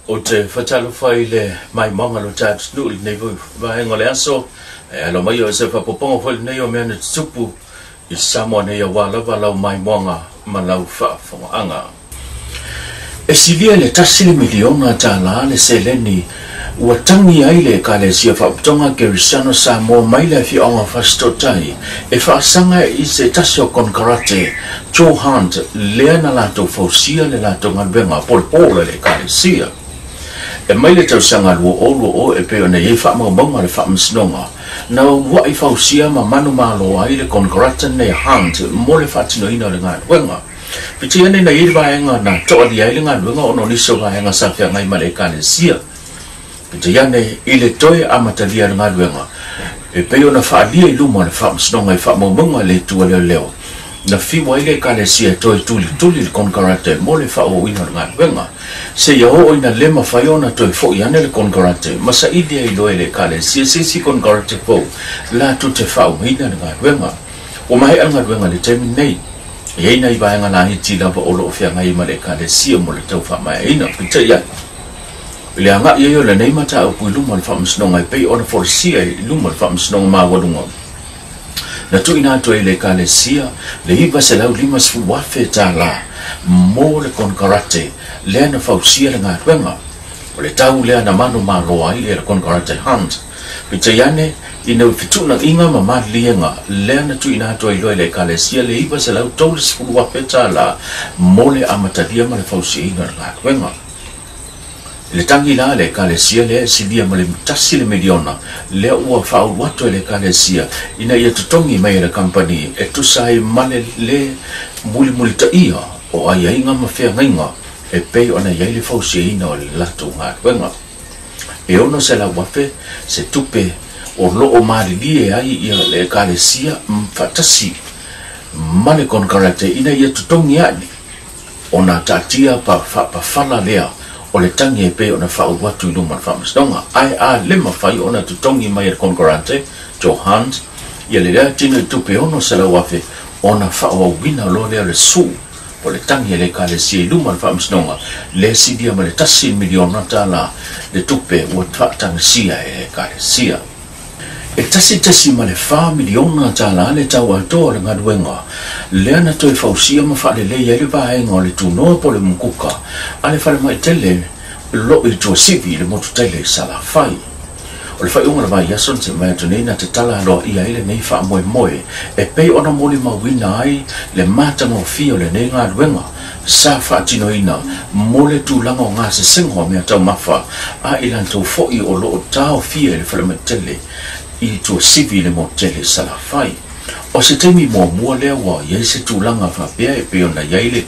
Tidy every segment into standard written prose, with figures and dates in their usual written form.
Ou te faatalofa i le maimoaga o lo tatou atunuu i lenei vaega o le aso. E alo mai o se faaopoopoga foi lenei o mea na tutupu i Samoa nei aua lava lau maimoaga ma lau faafofogaaga. E silia i le $1 miliona le seleni ua tagi ai le Ekalesia Faapotopotoga Kerisiano Samoa mai le afioaga o Fasitootai e faasaga i se tasi o konekarate Joe Hunt lea na latou fausia le latou galuega polepole le Ekalesia. E mai le tausaga 2020 e pei ona i ai faamaumauga a le faamasinoga na uluai fausia ma manumalo ai le konekarate nei Hunt mo le faatinoina o le galuega. Peitai ane na i ai le vaega na toalia ai le galuega ona o nisi o vaega sa feagai ma le Ekalesia. Peitai ane i le toe amatalia o le galuega e pei ona faaalia i luma o le faamasinoga i faamaumauga a le Itu a Leoleo, na fiu ai le Ekalesia e toe tulituli le konekarate mo le faaauauina o le galuega seia oo ina le mafai ona toe foi ane le konekarate ma saili ai loa e le Ekalesia se isi konekarate fou latou te faaumaina le galuega. Ua maea le galuega i le taimi nei. E i ai nai vaega laiti lava o lo o feagai ma le Ekalesia mo le tau faamaeaina. Peitai ane, i le agai ai o lenei mataupu i luma o le faamasinoga e pei ona folasia i luma o le faamasinoga maualuga, na tuuina atu ai i le Ekalesia le $950,000 mo le konekarate lea na fausia le galuega. O le tau lea na manumalo ai le konekarate Hunt. Peitai ane, ina ua fetuunaiga ma maliliega lea na tuuina atu ai loa i le Ekalesia le $930,000 mo le amatalia ma le fausiaina o le galuega. I le tagi la a le Ekalesia lea e silia ma le $1 miliona lea ua faaulu atu e le Ekalesia ina ia totogi mai e le kamupani e tusa ai ma le lē mulimulitaia o aiaiga ma feagaiga e pei ona i ai le fausiaina o le latou galuega. E 600,000 se tupe o lo o malilie ai ia le Ekalesia faatasi ma le konekarate ina ia totogi ae ona taatia pa faapafala lea o le tagi e pei ona faaulu atu i luma o le faamasinoga. Ae a le mafai ona totogi mai e le konekarate Joe Hunt ia le lea tino i tupe 600,000 ona faaauauina loa lea o le sue o le tagi a le Ekalesia i luma o le faamasinoga le silia ma le $1 miliona le tupe ua faatagisia e le Ekalesia. E $1.4 miliona le tau atoa o le galuega lea na toe fausia ma faalelei ai le vaega o le tunoa po o le mukuka a le falemai tele lo i Tuasivi i le motu tele i Salafai. O le faaiuga o le vaiaso na tea atu nei na tatala aloaia ai lenei faamoemoe e pei ona molimauina ai le matagofie o lenei galuega sa faatinoina mo le tulaga o gasesega o mea taumafa a i latou foi o lo o taofia i le falemai tele i Tuasivi i le motu tele i Salafai. O se taimi muamua lea ua i ai se tulaga faapea e pei ona i ai le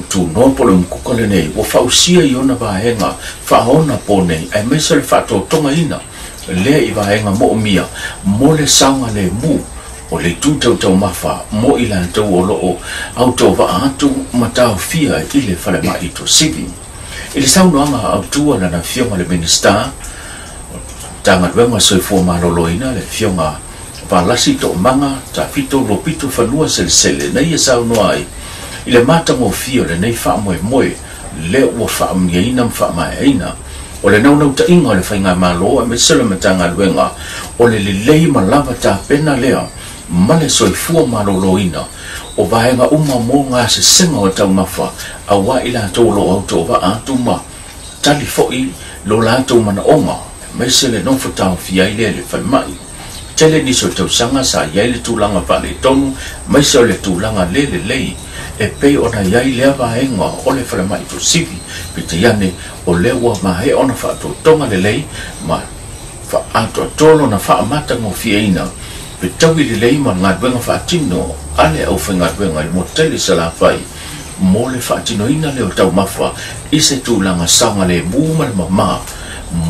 tunoa po o le mukuka lenei ua fausia i ona vaega faaona po nei aemaise o le faatotogaina lea i vaega moomia mo le saogalemu o le itu tautaumafa mo i latou o lo o autovaa atu ma taofia i le falemai i Tuasivi. I le saunoaga autu a lana afioga le Minisita Matagaluega o Soifua Maloloina, le afioga Valasi Toomaga Tafito Lopito Fanua Selesele, na ia saunoa ai i le matagofie o lenei faamoemoe lea ua faamanuiaina ma faamaeaina. O le naunautaiga o le faigamalo aemaise o le Matagaluega o le lelei ma lava tapena lea ma le soifua maloloina o vaega uma mo gasesega o taumafa aua i latou o lo o autovaa atu ma tali foi lo latou manaoga aemaise le nofo taofia ai lea i le falemai. Tele nisi o tausaga sa i ai le tulaga faaletonu aemaise o le tulaga le lelei e pei ona i ai lea vaega o le falemai Tuasivi. Peitai ane o lea ua maea ona faatotoga lelei ma faaatoatoa lona faamatagofieina fetaui lelei ma galuega faatino a le aufaigaluega i le motu tele i Salafai mo le faatinoina lea o taumafa i se tulaga saogalemu ma le mamā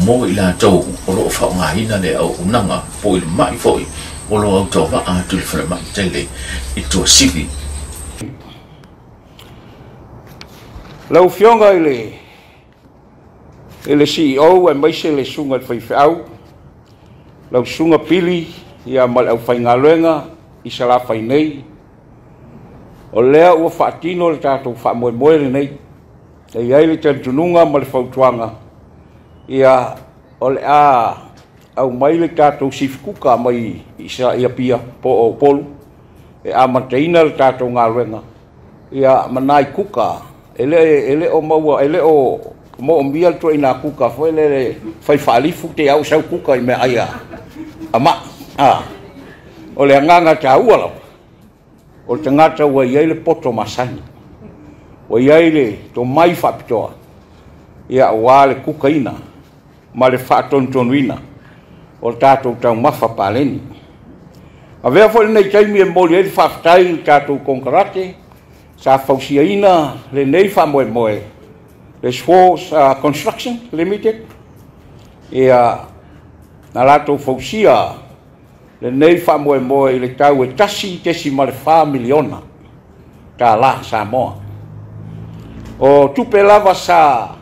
mo i latou o lo o faaaogaina le auaunaga po i le mai foi o lo o autovaa atu i le falemai tele i Tuasivi. Lau Afioga i le CEO aemaise le susuga i le faifeau, lau susuga Pili ia ma le aufaigaluega i Salafai nei, o lea ua faatino le tatou faamoemoe lenei. E i ai le talitonuga ma le fautuaga, Ia o le a au mai le tatou sifikuka mai i Apia po o Upolu e amataina le tatou galuega. Ia manai kuka e le o maua, e le o moomia le tuaina kuka foi le fai faalifu te au sau kuka i mea ai a mai. O le agaga taua lava o le tagata ua i ai le poto masani, ua i ai le tomai faapitoa, ia aua le kukaina ma le faatonutonuina o le tatou taumafa paleni. Avea foi lenei taimi e momoli ai le faafetai i le tatou konekarate sa fausiaina lenei faamoemoe, le Swords Construction Limited, ia na latou fausia lenei faamoemoe i le tau e $1.4 miliona tala Samoa. O tupe lava sa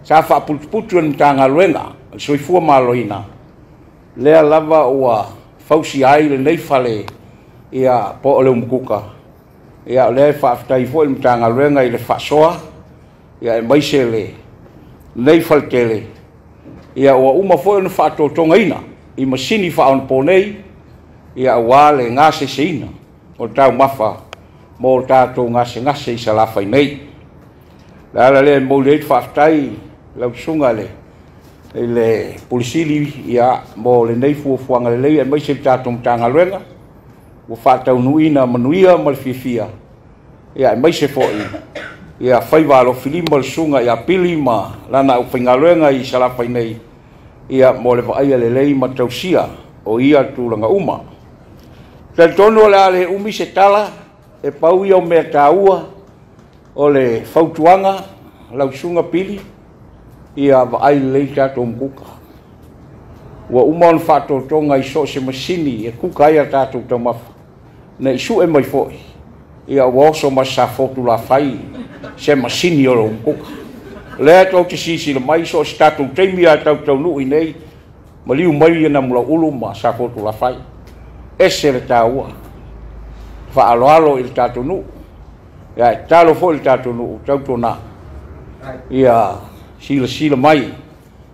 faaputuputu e le Matagaluega o le Soifua Maloloina, lea lava ua fausia ai lenei fale, ia po o le umukuka. Ia o lea e faafetai foi le Matagaluega i le faasoa, ia aemaise lenei faletele. Ia ua uma foi ona faatotogaina i masini faaonaponei, ia aua le gaseseina o taumafa mo tatou gasegase i Salafai nei. Le ala lea e momoli ai le faafetai lau susuga i le Pule Sili, ia mo lenei fuafuaga lelei aemaise le tatou Matagaluega ua faataunuuina manuia ma le fiafia, ia aemaise foi ia faiva alofilima le susuga ia Pili ma lana aufaigaluega i Salafai nei, ia mo le vaaia lelei ma tausia o ia tulaga uma. Talitonu o le a le umi se tala, e pau ia o mea taua o le fautuaga lau susuga Pili, ia vaai lelei tatou umukuka. Ua uma ona faatotoga i so o se masini e kuka ai a tatou taumafa, ne i sue mai foi, ia ua oso ma Safotulafai se masini o le umukuka. Lea tou te silasila mai so o se tatou taimi a tautaunuu i nei, maliu mai na Mulaulu ma Safotulafai. Ese le taua, faaaloalo i le tatou nuu, ia e tatalo foi i le tatou nuu tautona, ia silasila mai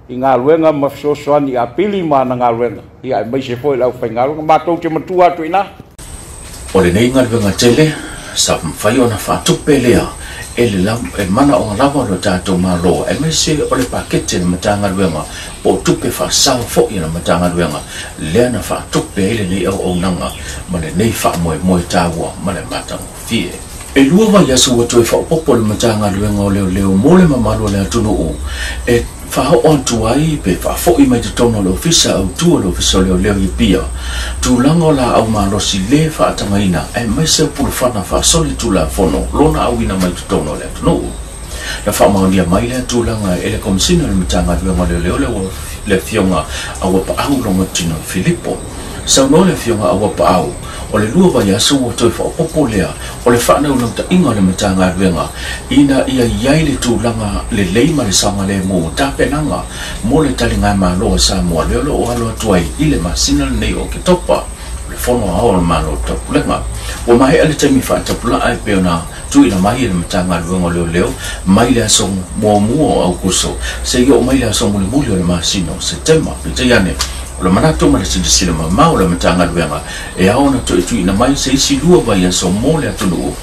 i galuega ma fesoasoani a Pili ma ana galuega, ia aemaise foi le aufaigaluega. Matou te matua atu i ina. O lenei galuega tele sa mafai ona faatupe lea e le e manaoga lava o le tatou Malo, aemaise o le pakete le Matagaluega po o tupe faasao foi a le Matagaluega lea na faatupe ai lenei auaunaga ma lenei faamoemoe taua ma le matagofie. E 2 vaiaso ua toe faaopoopo le Matagaluega o Leoleo mo le mamalu o le atunuu e faaoo atu ai pe faafoi mai totonu o le ofisa autu o le ofisa o Leoleo i Apia tulaga o laau malosi le faatagaina aemaise o pulufana faasoli tulafono lona auina mai totonu o le atunuu. Na faamaonia mai lea tulaga e le Komisina o le Matagaluega o Leoleo le afioga Auapaau Logotino Filipo. Saunoa le afioga Auapaau o le 2 vaiaso ua toe faaopoopo lea o le faanaunautai o le Matagaluega ina ia i ai le tulaga lelei ma le saogalemu tapenaga mo le taligamalo a Samoa lea o lo o alo atu ai i le masina lenei o Oketopa le fono ao o le Malo Taupulega. Ua maea le taimi faatapulaa e pei ona tuuina mai e le Matagaluega o Leoleo mai le aso muamua o Aukuso seia oo mai le aso mulimuli o le masina o Setema. Peitai ane o le manatu ma le silasila mamao o le Matagaluega e ao ona toe tuuina mai se isi 2 vaiaso mo le atunuu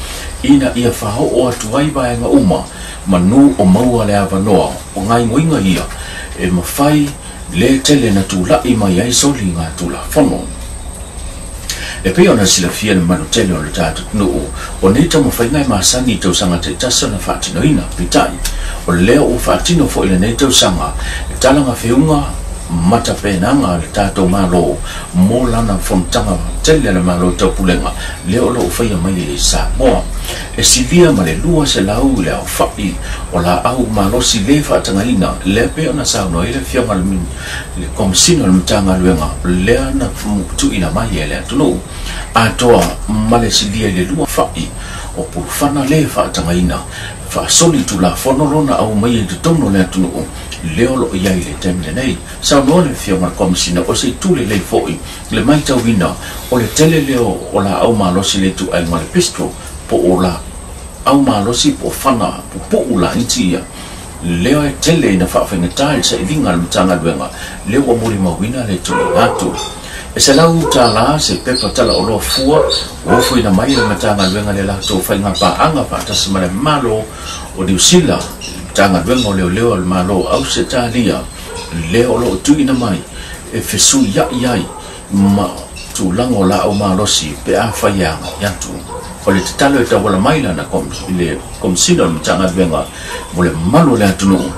ina ia faaoo atu ai vaega uma manu o maua le avanoa o gaioiga ia e mafai le tele na tulai mai ai soliga tulafono. E pei ona silafia le mamalu tele o le tatou atunuu o nei taumafaiga e masani i tausaga taitasi ona faatinoina. Peitai o lea ua faatino foi lenei tausaga e talaga feuga matapenaga a le tatou Malo mo lana fonotaga tele a le Malo Taupulega lea o lo o faia mai e Samoa. E silia ma le 200 le aofai o laau malosi le faatagaina lea pei ona saunoa ai le afioga le Komisina o le Matagaluega lea na tuuina mai e le atunuu atoa ma le silia i le 2 fai o pulufana le faatagaina faasoli tulafono lona au mai i totonu o le atunuu lea o lo o i ai i le taimi lenei. Saunoa le afioga le Komisina o se itu lelei foi le matauina o le tele lea o laau malosi le ituaiga o le pistol po o laau malosi po o fana pupuu laiti ia Lea e tele ina faafaigata i le sailiga a le Matagaluega lea ua molimauina le tuuina atu. E $100 se pepa talaoloa fua ua ofoina mai e le Matagaluega i le latou faiga paaga faatasi ma le Malo o Niu Sila, le Matagaluega o Leoleo a le Malo o Ausetalia, lea o lo o tuuina mai e fesuiai ai ma tulaga o laau malosi pe afai e agai atu. O le tatalo e tauala mai lana i le Komesina o le Matagaluega mo le mamalu o le atunuu,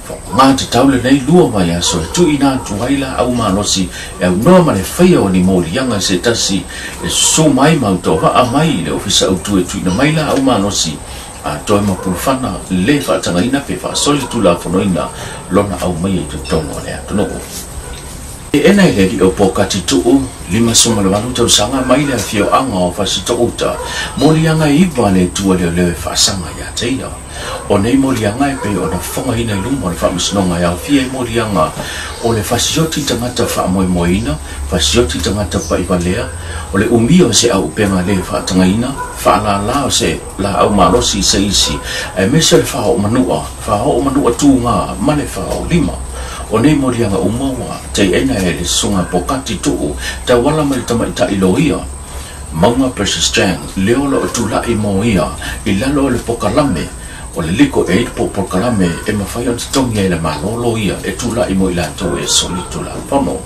faaaoga tatau lenei 2 vaiaso e tuuina atu ai laau malosi e aunoa ma le faia o ni moliaga se tasi e susu mai ma autovaa mai i le Ofisa Autu e tuuina mai laau malosi atoa ma pulufana le faatagaina pe faasolitulafonoina lona aumaia i totonu o le atunuu. E ena i le alii o Pokati Tuu, 58 tausaga mai le afioaga o Fasitouta, moliaga e 9 le Atua leoleo e faasaga ia te ia. O nei moliaga e pei ona fofogaina i luma o le faamasinoga e aofia i moliaga o le fasioti tagata faamoemoeina, fasioti tagata paivalea, o le umia o se auupega le faatagaina, faalala o se laau malosi i se isi, aemaise o le faaoomanua tūgā ma le faaolima. O nei moliaga uma ua teena e le susuga Pokati Tuu tauala mai le tamaitai loia Maunga Precious Chang, leo lo o tulai mo ia i lalo o le pokalame o le Legal Aid po pokalame e mafai ona totogi ai le Malo loia e tulai mo i latou e solitulafono.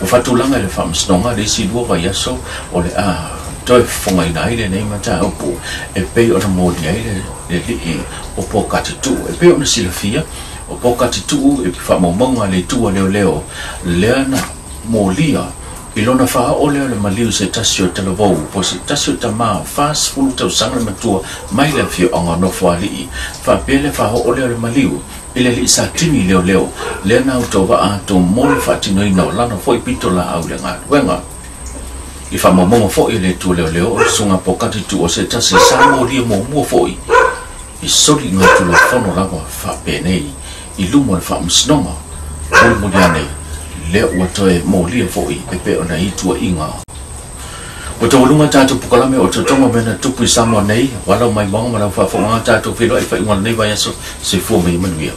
Ua faatulaga i le faamasinoga le isi 2 vaiaso o le a toe fofogaina ai lenei mataupu e pei ona molia ai le alii o Pokati Tuu. E pei ona silafia o Pokati Tuu e faamaumauga le Atua leoleo lea na molia i lona faaoo lea o le maliu se tasi o talavou po se tasi o tamā 40 tausaga le matua mai le afioaga o Nofoalii. Faapea le faaoo lea o le maliu i le alii Satini leoleo lea na autovaa atu mo le faatinoina o lana foi pito laau i le galuega. I faamaumauga foi e le Atua leoleo o le susuga Pokati Tuu o se tasi sa molia muamua foi i soli ngā tulafono lava faapenei i luma o le faamasinoga. Mulimuli ane lea ua toe molia foi e pei ona i tuuaiga. Ua taualuga tatou pokalame o totoga mea na tupu i Samoa nei, ua lau mai maunga ma lau faafofoga tatou feiloai faaiuga o lenei vaiaso. Soifua ma ia manuia.